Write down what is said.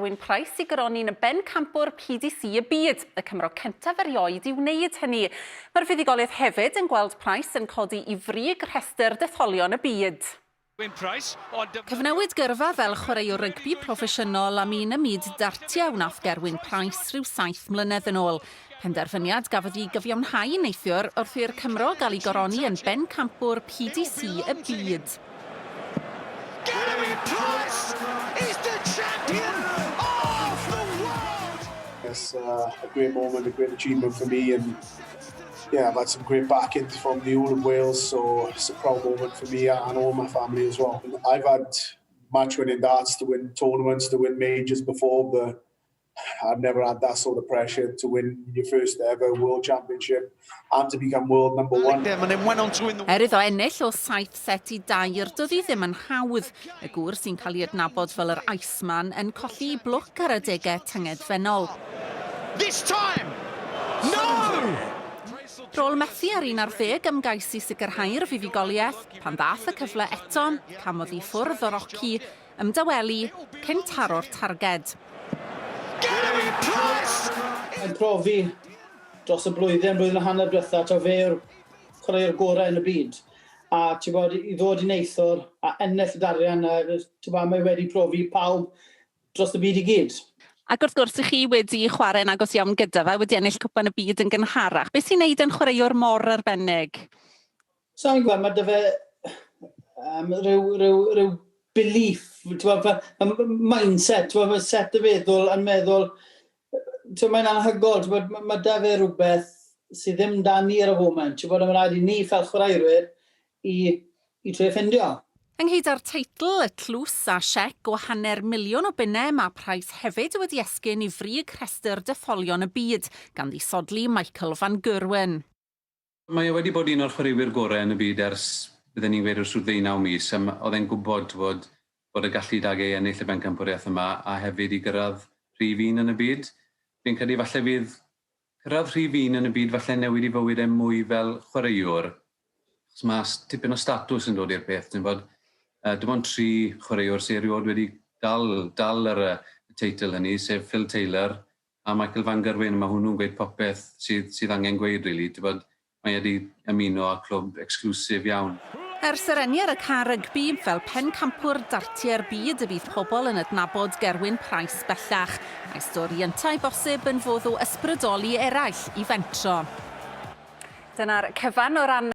Gerwyn Price i goroni'n bencampwr PDC y byd, y Cymro cyntaf erioed i wneud hynny. Mae'r fuddugoliaeth hefyd yn gweld Price yn codi i frig rhestr detholion y byd. Cyfnewid gyrfa fel chwaraewr rygbi proffesiynol am un ym myd dartiau wnaeth Gerwyn Price rhyw 7 mlynedd yn ôl. Penderfyniad gafodd ei gyfiawnhau neithiwr wrth i'r Cymro gael ei goroni yn bencampwr PDC y byd. Gerwyn Price is the champion of the world! It's a great moment, a great achievement for me, and yeah, I've had some great backing from the whole of Wales, so it's a proud moment for me and all my family as well. I've had match-winning darts to win tournaments, to win majors before, but I've never had that sort of pressure to win your first ever World Championship and to become world number one. And then went on to win the Er iddo ennill o 7 set i 3, doedd hi ddim yn hawdd. Y gŵr sy'n cael ei adnabod fel yr Iceman yn colli blwc ar adegau tyngedfennol. This time! No! Ar ôl methu ar 11 ymgais i sicrhau'r fuddugoliaeth, pan ddath y cyfle eto, camodd i ffwrdd o'r oci, ymdawelu, cyn taro'r targed. Gerwyn Price! Mae'n profi dros y blwyddyn, blwyddyn a hanner diwetha, taw fe yw'r chwaraewr gorau yn y byd. A ti'n bod, i ddod i neithwr a ennill y darian, a ti'n bod, mae wedi profi pawb dros y byd i gyd. Ac wrth gwrs, i chi wedi chwarae'n agos iawn gyda fe, wedi ennill Cwpan y Byd yn gynharach. Beth sy'n neud yn chwaraewr mor arbennig? Sa'n gwybod, mae 'da fe rhyw belief, ti'n bod, mindset, ti'n bod, set y feddwl yn meddwl, ti'n bod, mae'n anhygoel, ti'n bod, mae 'da fe rhywbeth sydd ddim 'da ni ar y foment, ti'n bod, mae'n rhaid i ni fel chwaraewyr i trio ffindio. Ynghyd â'r teitl, y tlws a siec o £500,000, mae Price hefyd wedi esgyn i frig rhestr detholion y byd, gan ddisodli Michael van Gerwen. Mae e wedi bod un o'r chwaraewyr gorau yn y byd ers, byddwn ni'n gweud, ers rhyw 19 mis. Oedd e'n gwybod bod y gallu 'da fe ennill y bencampwriaeth yma a hefyd i gyrraedd rhif 1 yn y byd. Fi'n credu falle fydd cyrraedd rhif 1 yn y byd falle newid i fywyd e mwy fel chwaraewr. Achos mae tipyn o statws yn dod i'r peth. Ti'n bod, dim ond tri chwaraewr sy'n erioed wedi dal y teitl hynny, sef Phil Taylor a Michael van Gerwen. Mae hwnnw'n gweud popeth sydd angen gweud, really. Ti'n bod, mae wedi ymuno â clwb exclusive iawn. Ers yr enwi ar y cae rygbi, fel pencampwr dartiau'r byd y bydd pobl yn adnabod Gerwyn Price bellach. Mae stori yntau bosib yn fodd o ysbrydoli eraill i fentro. Dyna'r cyfan o ran